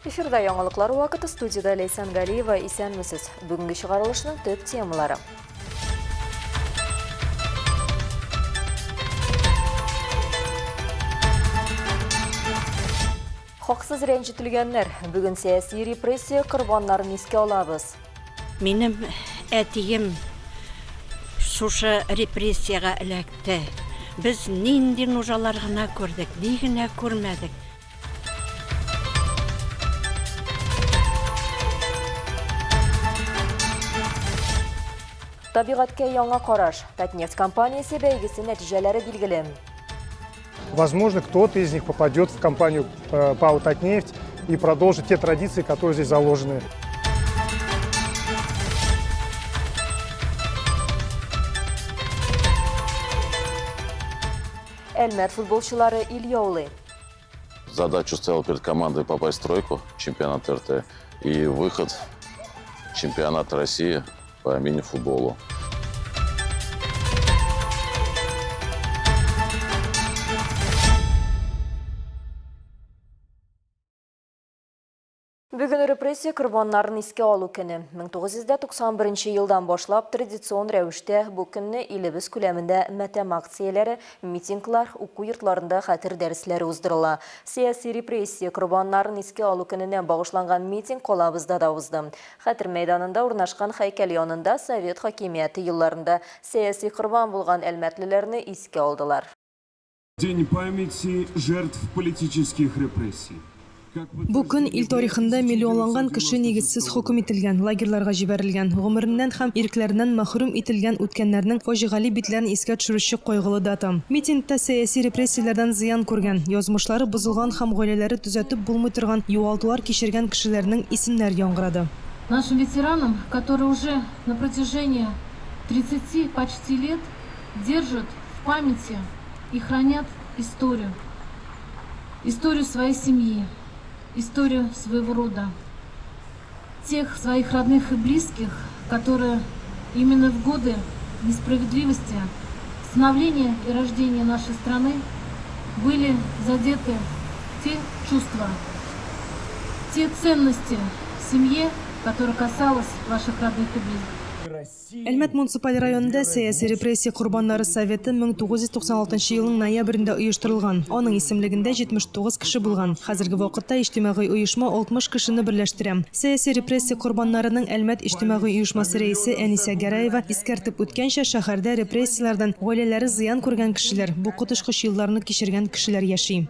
Эфирда яңалыклар вакыты студиядә Ләйсән Галиева исәнмесез. Бүгенге чыгарылышның төп темалары. Хаксыз рәнҗетелгәннәр. Бүген сәяси репрессия корбаннарын искә алабыз. Минем әтием шушы репрессиягә эләкте. Без нинди нужалар гына күрдек, ни генә күрмәдек. Табигатькә яңа караш. Татнефть компаниясе бәйгесе нәтиҗәләре билгеле. Возможно, кто-то из них попадет в компанию э, ПАО «Татнефть» и продолжит те традиции, которые здесь заложены. Әлмәт футболчылары ил яулый. Задачу ставил перед командой попасть в тройку чемпионат РТ и выход в чемпионат России по мини-футболу. Бүген репрессия корбаннарын искә алу көне. 1991 елдан башлап традицион рәвештә бу көнне илебез күләмендә матәм акцияләре, митинглар, уку йортларында хәтер дәресләре уздырыла. Сәяси репрессия корбаннарын искә алу көненә багышланган митинг калабызда да узды. Хәтер мәйданында урнашкан һәйкәл янында совет хакимияте елларында сәяси корбан булган әлмәтлеләрне искә алдылар. День памяти жертв политических репрессий. Бу көн ил тарихында миллионланган кеше нигезсез хөкем ителгән, лагерьларга җибәрелгән, гомереннән һәм ирекләреннән мәхрүм ителгән үткәннәрнең фаҗигале битләрен искә төшерүче кайгылы дата. Митингта сәяси репрессияләрдән зыян күргән, язмышлары бозылган һәм гаиләләре төзәтеп булмый торган югалтулар кичергән кешеләрнең исемнәре яңгырады. Нашим ветеранам, которые уже на протяжении 30 почти лет держат в памяти и хранят историю. Историю своей семьи, историю своего рода. Тех своих родных и близких, которые именно в годы несправедливости, становления и рождения нашей страны были задеты те чувства, те ценности в семье, которые касалось ваших родных и близких. Әлмәт муниципаль районында сәяси репрессия корбаннары советы 1996 елның ноябрендә оештырылган. Аның исемлегендә 79 кеше булган. Хәзерге вакытта иҗтимагый оешма 60 кешене берләштерә. Сәяси репрессия корбаннарының Әлмәт иҗтимагый оешмасы рәисе Әнисә Гәрәева искәртеп үткәнчә, шәһәрдә репрессияләрдән гаиләләре зыян күргән кешеләр, бу коточкыч елларны кичергән кешеләр яши.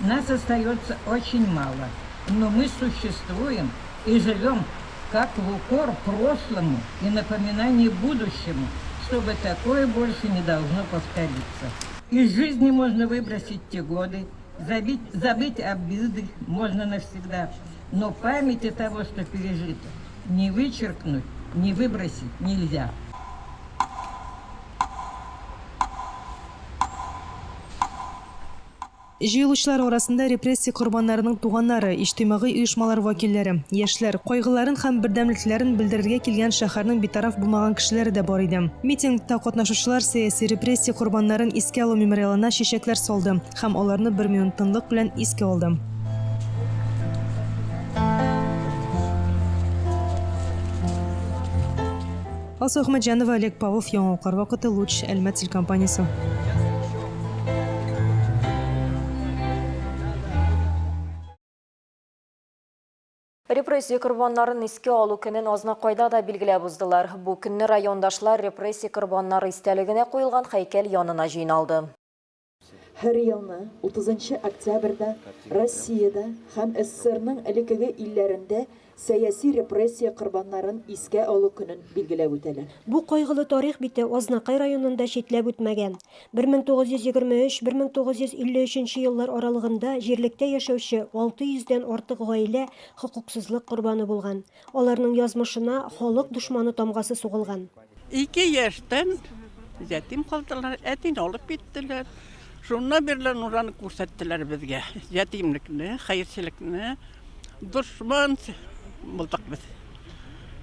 Нас остается очень мало, но мы существуем и живем как в укор прошлому и напоминание будущему, чтобы такое больше не должно повториться. Из жизни можно выбросить те годы, забить, забыть обиды можно навсегда, но памяти того, что пережито, не вычеркнуть, не выбросить нельзя. Җыелучылар арасында репрессия корбаннарының туганнары, иҗтимагый оешмалар вәкилләре, яшьләр, кайгыларын һәм бердәмлекләрен белдерергә килгән шәһәрнең битараф булмаган кешеләре дә бар иде. Митингта катнашучылар сәяси репрессия корбаннарын искә алу мемориалына чәчәкләр салды һәм аларны бер минут тынлык белән искә алды. Алсу Әхмәтҗанова, Олег Павлов, Яңалыклар вакыты, Луч, Әлмәт телекомпаниясе. Репрессия корбаннарын искә алу көнен Азнакайда да билгеләп уздылар. Бу көнне райондашлар репрессия корбаннары истәлегенә куелган һәйкәл янына җыйналды. Һәр елны 30 нчы октябрьдә Россиядә һәм СССРның элеккеге илләрендә сәяси репрессия корбаннарын искә алу көнен билгеләп үтәләр. Бу кайгылы тарих бите Азнакай районын да читләп үтмәгән. 1923, 1953 еллар аралыгында җирлектә яшәүче 600 дән артык гаилә хокуксызлык корбаны булган. Аларның язмышына халык дошманы тамгасы сугылган. Ике яшьтән ятим калдылар, әтине алып киттеләр. Шуннан бирле Нураны күрсәттеләр безгә. Ятимлекне, хәерчелекне, дошман булдык без.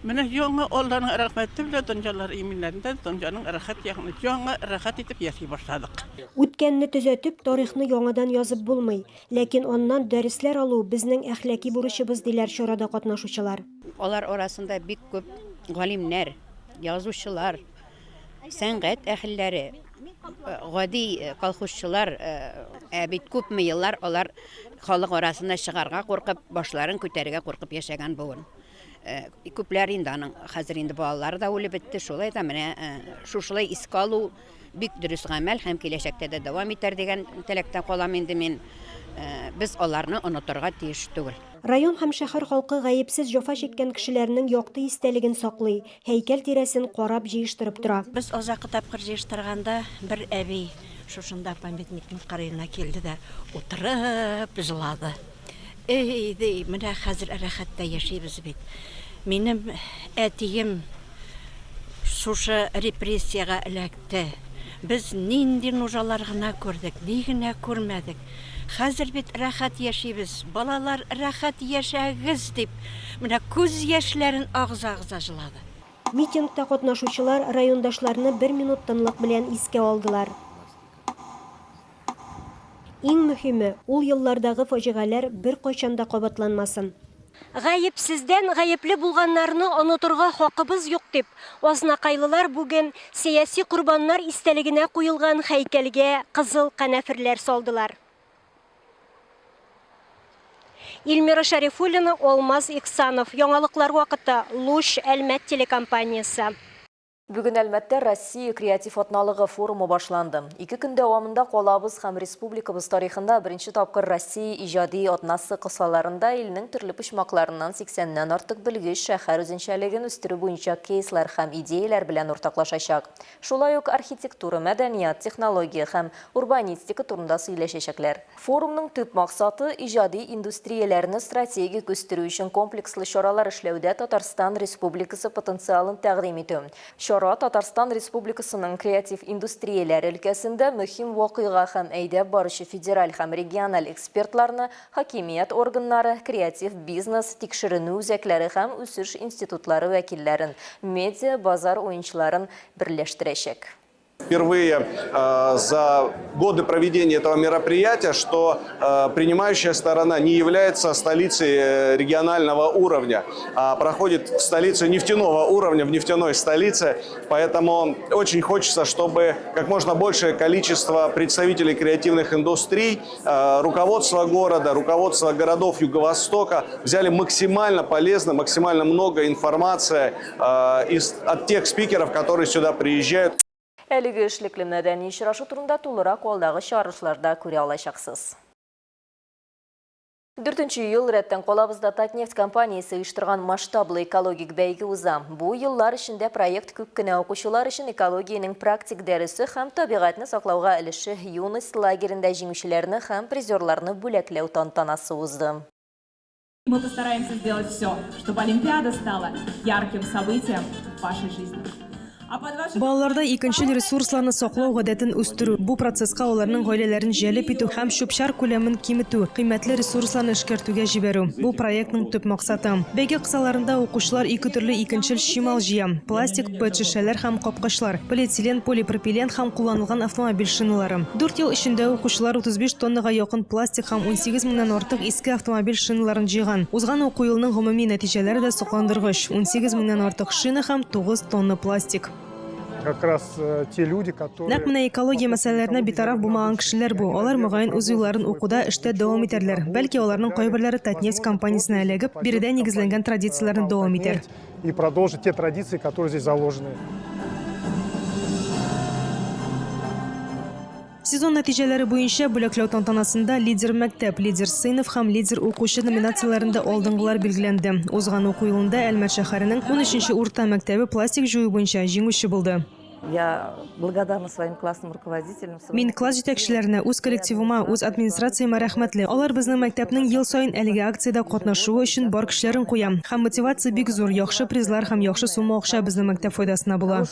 Менә яңа Алланың рәхмәте белән дөньялар иминләнде, дөньяның рәхәт ягын яңа рәхәт итеп яши башладык. Үткәнне төзәтеп, тарихны яңадан язып булмый. Ләкин аннан дәресләр алу, безнең әхлаки бурычыбыз, диләр чарада катнашучылар. Алар арасында бик күп галимнәр, язучылар, сәнгать әһелләре, гади колхозчылар, ә бит күпме еллар алар халык арасына чыгарга куркып, башларын күтәрергә куркып яшәгән буын. Күпләр инде аның хәзер инде балалары да үлеп бетте. Шулай да менә шушылай искә алу бик дөрес гамәл һәм киләчәктә дә дәвам итәр дигән теләктә калам инде мин. Без аларны онытырга тиеш түгел. Район һәм шәһәр халкы гаепсез җәфа чиккән кешеләрнең якты истәлеген саклый, һәйкәл тирәсен карап, җыештырып тора. Без азакы тапкыр җыештырганда бер әби шушында памятникның кырыена килде дә утырып җылады. Эй, ди, менә хәзер рәхәттә яшибез бит. Минем әтием шушы репрессиягә эләкте. Без нинди нужалар гына күрдек, ни генә күрмәдек. Хәзер бит рәхәт яшибез, балалар, рәхәт яшәгез, дип, менә күз яшьләрен агыза-агыза җылады. Митингта катнашучылар райондашларны бер минут тынлык белән искә алдылар. Иң мөһиме, ул еллардагы фаҗигаләр беркайчан да кабатланмасын. Гаепсездән гаепле булганнарны онытырга хакыбыз юк, дип, азнакайлылар бүген сәяси корбаннар истәлегенә куелган һәйкәлгә кызыл канәферләр салдылар. Эльмира Шәрифуллина, Алмаз Ихсанов. Яңалыклар вакыты. Луч, Әлмәт телекомпаниясе. Бүген Әлмәттә Россия креатив атналыгы форумы башланды. Ике көн дәвамында калабыз һәм республикабыз тарихында беренче тапкыр Россия иҗади атнасы кысаларында илнең төрле почмакларыннан 80-нән артык белгеч шәһәр үзенчәлеген үстерү буенча кейслар һәм идеяләр белән уртаклашачак. Шулай ук архитектура, мәдәният, технология һәм урбанистика турында сөйләшәчәкләр. Форумның төп максаты, иҗади индустрияләрне стратегик үстерү өчен комплекслы чаралар эшләүдә Татарстан Республикасы потенциалын тәкъдим итү. Чара Татарстан Республикасының креатив индустрияләр өлкәсендә мөһим вакыйга һәм әйдәп баручы федераль һәм региональ экспертларны, хакимият органнары, креатив бизнес, тикшеренү үзәкләре һәм үсеш институтлары вәкилләрен, медиа, базар уенчыларын берләштерәчәк. Впервые за годы проведения этого мероприятия, что принимающая сторона не является столицей регионального уровня, а проходит в столице нефтяного уровня, в нефтяной столице. Поэтому очень хочется, чтобы как можно большее количество представителей креативных индустрий, руководство города, руководство городов Юго-Востока взяли максимально полезно, максимально много информации от тех спикеров, которые сюда приезжают. Әлеге эшлекле мәдәни очрашу турында тулырак алдагы чыгарылышларда күрә алачаксыз. Дүртенче ел рәттән калабызда Татнефть компаниясе оештырган масштаблы экологик бәйге уза. Бу еллар эчендә проект күп кенә укучылар өчен экологиянең практик дәресе һәм табигатьне саклауга өлеше Юность лагерендә җиңүчеләрне һәм призерларны бүләкләү тантанасы узды. Мы постараемся сделать все, чтобы Олимпиада стала ярким событием в вашей жизни. Балаларда икенчел ресурсларны саклау гадәтен үстерү, бу процесска аларның гаиләләрен җәлеп итү һәм чүп-чар күләмен киметү, кыйммәтле ресурсларны эшкәртүгә җибәрү, бу проектның төп максаты. Бәйге кысаларында укучылар ике төрле икенчел чимал җыя, пластик, ПЭТ-шешәләр һәм капкачлар, полиэтилен, полипропилен һәм кулланылган автомобиль шиналары. Дүрт ел эчендә укучылар 35 тоннага якын пластик һәм 18 меңнән артык иске автомобиль шиналарын җыйган. Узган уку елының гомуми нәтиҗәләре дә сокландыргыч, 18 меңнән артык шина һәм 9 тонна пластик. Как раз те люди, которые... Нәкъ менә экология мәсьәләләренә битараф булмаган кешеләр бу. Алар, мөгаен, үз юлларын укуда, эштә дәвам итәрләр. Бәлки, аларның кайберләре Татнефть компаниясенә эләгеп, биредә нигезләнгән традицияләрне дәвам итәр. И продолжить те традиции, которые здесь заложены. Сезон нәтиҗәләре буенча бүләкләү тантанасында Лидер мәктәп, Лидер сыйныф һәм Лидер укучы номинацияләрендә алдынгылар билгеләнде. Узган уку елында Әлмәт шәһәренең унөченче урта мәктәбе пластик җыю буенча җиңүче булды. Я благодарна своим классным руководителям. Мин класс җитәкчеләренә, үз коллективыма, үз администрациямә рәхмәтле. Алар безнең мәктәпнең ел саен әлеге акциядә катнашуы өчен бар көчләрен куя. Һәм мотивация бик зур, яхшы призлар һәм яхшы сумма акча безнең мәктәп файдасына була.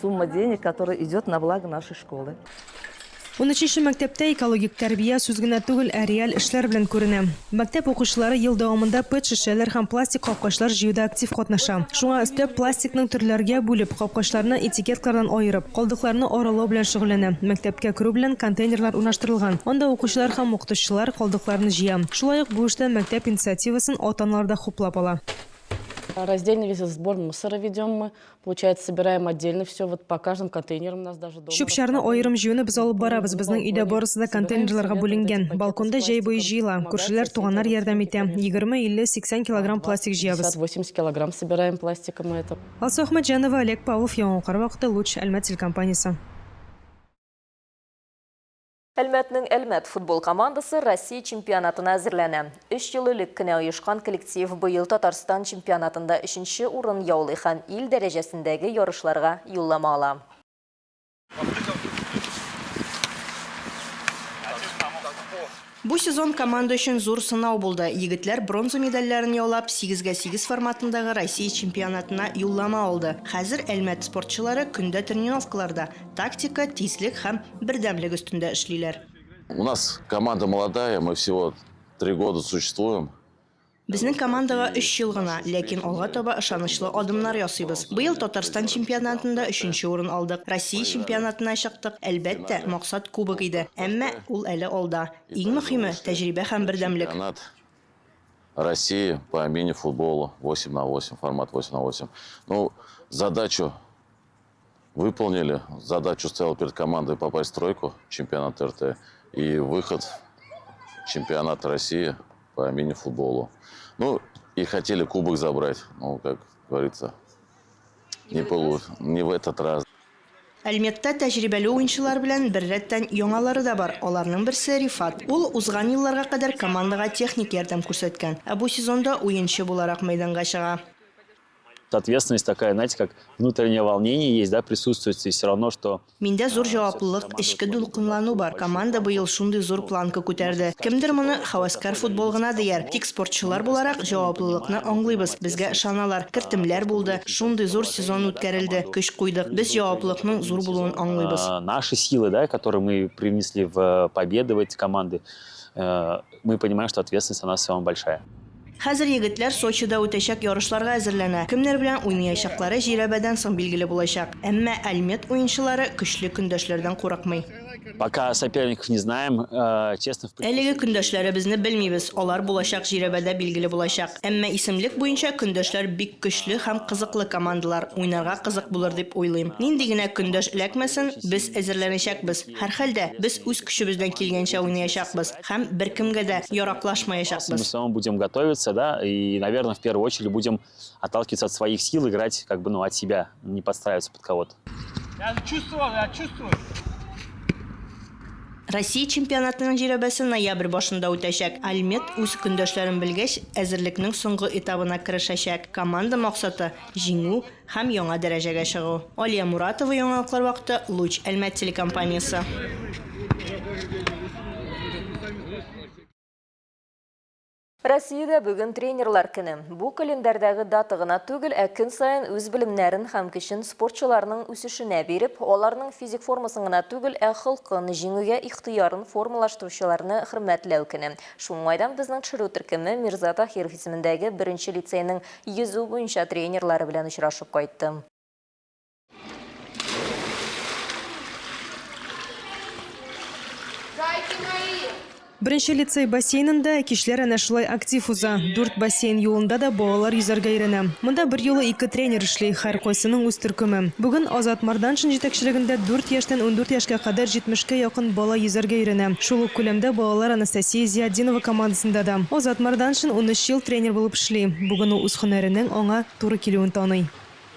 Сумма денег, которая идет на благо нашей школы. Унөченче мәктәптә экологик тәрбия сүз генә түгел, ә реаль эшләр белән күренә. Мәктәп укучылары ел дәвамында ПЭТ-шешәләр һәм пластик капкачлар җыюда актив катнаша. Шуңа өстәп, пластикның төрләргә бүлеп, капкачларны этикеткалардан аерып, калдыкларны аралау белән шөгыльләнә. Мәктәпкә керү белән контейнерлар урнаштырылган. Анда укучылар һәм укытучылар калдыкларны җыя. Шулай ук бу эштә мәктәп инициативасын ата-аналар да хуплап ала. Раздельный весь сбор мусора ведем мы. Получается, собираем отдельно все, вот по каждым контейнерам у нас даже дома. Чүп-чарны аерым җыюны без алып барабыз. Безнең өйдә барысы да контейнерларга бүленгән. Балконда җәй буе җыела. Күршеләр, туганнар ярдәм итә. 20, 50, 80 килограмм пластик җыябыз. 80 килограмм собираем пластика мы это. Алсу Әхмәтҗанова, Олег Павлов, Яңа вакыты, Луч, Әлмәт телекомпаниясе. Әлмәтнең Әлмәт футбол командасы Россия чемпионатына әзерләнә. Өч ел элек кенә оешкан коллектив быел Татарстан чемпионатында өченче урын яулый һәм ил дәрәҗәсендәге ярышларга юллама ала. Бу сезон команда өчен зур сынау булды. Егетләр бронза медальләрен яулап, сигезгә сигез форматындагы Россия чемпионатына юллама алды. Хәзер Әлмәт спортчылары көндә тренировкаларда, Тактика, тизлек һәм бердәмлек өстендә эшлиләр. У нас команда молодая, мы всего три года существуем. Безнең командага өч ел гына, ләкин алга таба ышанычлы адымнар ясыйбыз. Быел Татарстан чемпионатында өченче урын алдык, Россия чемпионатына чыктык. Әлбәттә, максат кубок иде, әмма ул әле алда. Иң мөһиме, тәҗрибә һәм бердәмлек. Чемпионат России по мини-футболу 8 на 8, формат 8 на 8. Ну, задачу выполнили. Задачу ставил перед командой попасть в тройку чемпионат РТ и выход в чемпионат России по мини-футболу. Ну, и хотели кубок забрать. Ну, как говорится, не, полу... не в этот раз. Әлмәттә тәҗрибәле уенчылар белән беррәттән яңалары да бар. Аларның берсе Рифат. Ул узган елларга кадәр командага техник ярдәм күрсәткән. Ә бу сезонда уенчы буларак мәйданга чыга. Ответственность такая, знаете, как внутреннее волнение есть, да, присутствует, и все равно, что... Миндә зур җаваплылык, эчке дулкынлану бар. Команда быел шундый зур планка күтәрде. Кемдер моны һәвәскәр футбол гына дияр. Тик спортчылар буларак җаваплылыкны аңлыйбыз, безгә ышаналар. Кертемләр булды, шундый зур сезон үткәрелде, көч куйдык. Без җаваплылыкның зур булуын аңлыйбыз. Наши силы, да, которые мы привнесли в победы в эти команды, э, мы понимаем, что ответственность у нас все равно большая. Хәзер егетләр Сочида үтәчәк ярышларга әзерләнә. Кемнәр белән уйнаячаклары жирәбәдән соң билгеле булачак. Әмма Әлмәт уенчылары көчле көндәшләрдән курыкмый. Пока соперников не знаем, э, честно... Әлеге көндәшләребезне белмибез, алар булачак жирәбәдә билгеле булачак. Әмма исемлек буенча көндәшләр бик көчле һәм кызыклы командалар, уйнарга кызык булыр дип уйлыйм. Нинди генә көндәш эләкмәсен, без әзерләнәчәкбез. Һәрхәлдә, без үз көчебездән килгәнчә уйнаячакбыз. Һәм беркемгә дә яраклашмаячакбыз. Мы все будем готовиться, да, и, наверное, в первую очередь будем отталкиваться от своих сил, играть как бы, ну, от себя, не подстраиваться под кого-то. Я чувствовал, я чувствую. Россия чемпионатының жирәбәсе ноябрь башында үтәчәк. Альмет үз көндәшләрен белгәч, әзерлекнең соңгы этабына керешәчәк. Команда максаты, җиңү һәм яңа дәрәҗәгә чыгу. Алия Муратова, Яңалыклар вакыты, Луч, Әлмәт телекомпаниясе. Россиядә бүген тренерлар көне. Бу календарьдагы дата гына түгел, ә көн саен үз белемнәрен һәм көчен спортчыларның үсешенә биреп, аларның физик формасын гына түгел, ә холкын, җиңүгә ихтыярын формалаштыручыларны хөрмәтләү көне. Шул уңайдан безнең төшерү төркеме Мирза Таһиров исемендәге беренче лицейның йөзү буенча тренерлары белән очрашып кайтты. Беренче лицей бассейнында кичләр әнә шулай актив уза. Дүрт бассейн юлында да балалар йөзәргә өйрәнә. Монда берьюлы ике тренер эшли, һәркайсының үз төркеме. Бүген Азат Марданшин җитәкчелегендә дүрт яшьтән 14 яшькә кадәр 70кә якын бала йөзәргә өйрәнә. Шул ук күләмдә балалар Анастасия Зиатдинова командасында да. Азат Марданшин 13 ел тренер булып эшли. Бүген ул үз һөнәренең аңа туры килүен таный.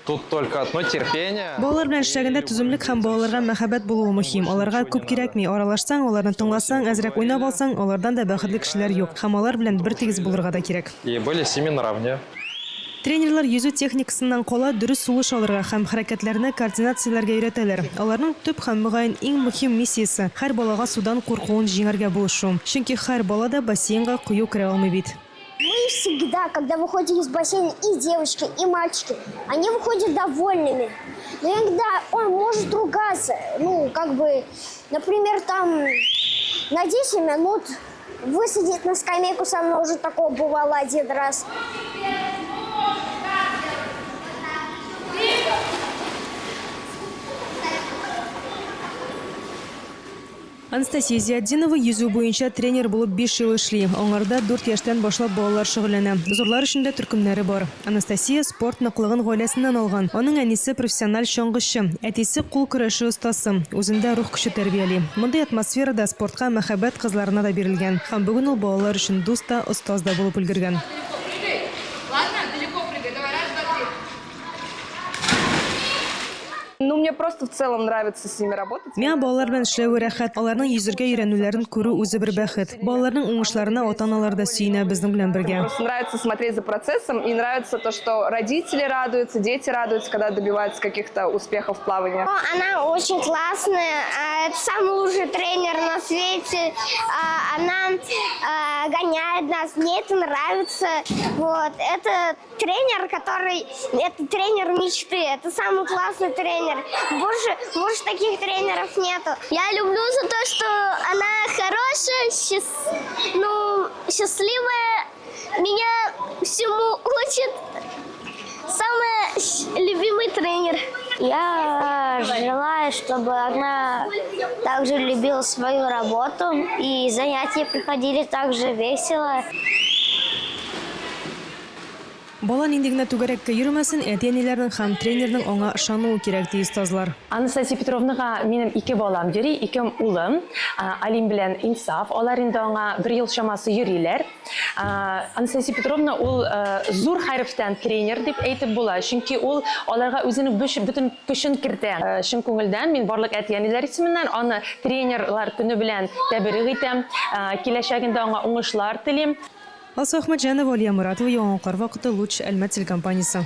Тут только одно терпение. Балалар белән эшләгәндә түземлек һәм балаларга мәхәббәт булуы мөһим. Аларга күп кирәкми. Аралашсаң, аларны тыңласаң, әзрәк уйнап алсаң, алардан да бәхетле кешеләр юк. Һәм алар белән бертигез булырга да кирәк. И были с ними наравне. Тренерлар йөзү техникасыннан кала дөрес сулыш алырга һәм хәрәкәтләрне координацияләргә өйрәтәләр. Аларның төп һәм, мөгаен, иң мөһим миссиясе, һәр балага судан куркуын җиңәргә булышу. Чөнки һәр бала да бассейнга кыю керә алмый бит. Мы всегда, когда выходят из бассейна и девочки, и мальчики, они выходят довольными. Но иногда он может ругаться, ну, как бы, например, там на 10 минут высадить на скамейку, со мной уже такое бывало один раз. Анастасия Зиатдинова йөзү буенча тренер булып биш ел эшли. Аңарда дүрт яшьтән башлап балалар шөгыльләнә. Зурлар өчен дә төркемнәре бар. Анастасия спорт ныклыгын гаиләсеннән алган. Аның әнисе профессиональ чаңгычы, әтисе кул көрәше остасы. Үзендә рух көче тәрбияли. Мондый атмосферада спортка мәхәббәт кызларына да бирелгән. Һәм бүген ул балалар өчен дус та, остаз да булып өлгергән. Ну, мне просто в целом нравится с ними работать. Миңа балалар белән эшләве рәхәт, аларның йөзергә өйрәнүләрен күрү үзе бер бәхет. Балаларның уңышларына ата-аналар да сөенә безнең белән бергә. Просто нравится смотреть за процессом и нравится то, что родители радуются, дети радуются, когда добиваются каких-то успехов в плавании. Она очень классная, а, это самый лучший тренер на свете. А, она а, гоняет нас, мне это нравится. Вот. Это тренер, который... Это тренер мечты, это самый классный тренер. Больше, больше таких тренеров нету. Я люблю за то, что она хорошая, счаст... ну, счастливая, меня всему учит. Самый любимый тренер. Я желаю, чтобы она также любила свою работу и занятия проходили также весело. Бала нинди генә түгәрәккә йөрмәсен, әти-әниләрнең һәм тренерның аңа ышануы кирәк, ди остазлар. Анастасия Петровнага минем ике балам йөри, ике улым, Алим белән Инсаф. Алар инде аңа бер ел чамасы йөриләр. Анастасия Петровна ул зур хәрефтән тренер дип әйтеп була, чөнки ул аларга үзенең бөтен көчен кертә. Чын күңелдән мин барлык әти-әниләр исеменнән аны тренерлар көне белән тәбрик итәм. Киләчәгендә аңа уңышлар телим. Алсу Әхмәтҗанова, Алия Моратова, Яңа кар вакыты, Луч, Әлмәт телекомпаниясе.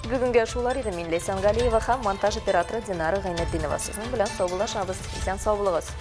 Бүгенгә шулар иде. Мин Ләйсән Галиева һәм монтаж операторы Динара Гайнетдинова. Сезнең белән саубуллашабыз. Исән сау булыгыз.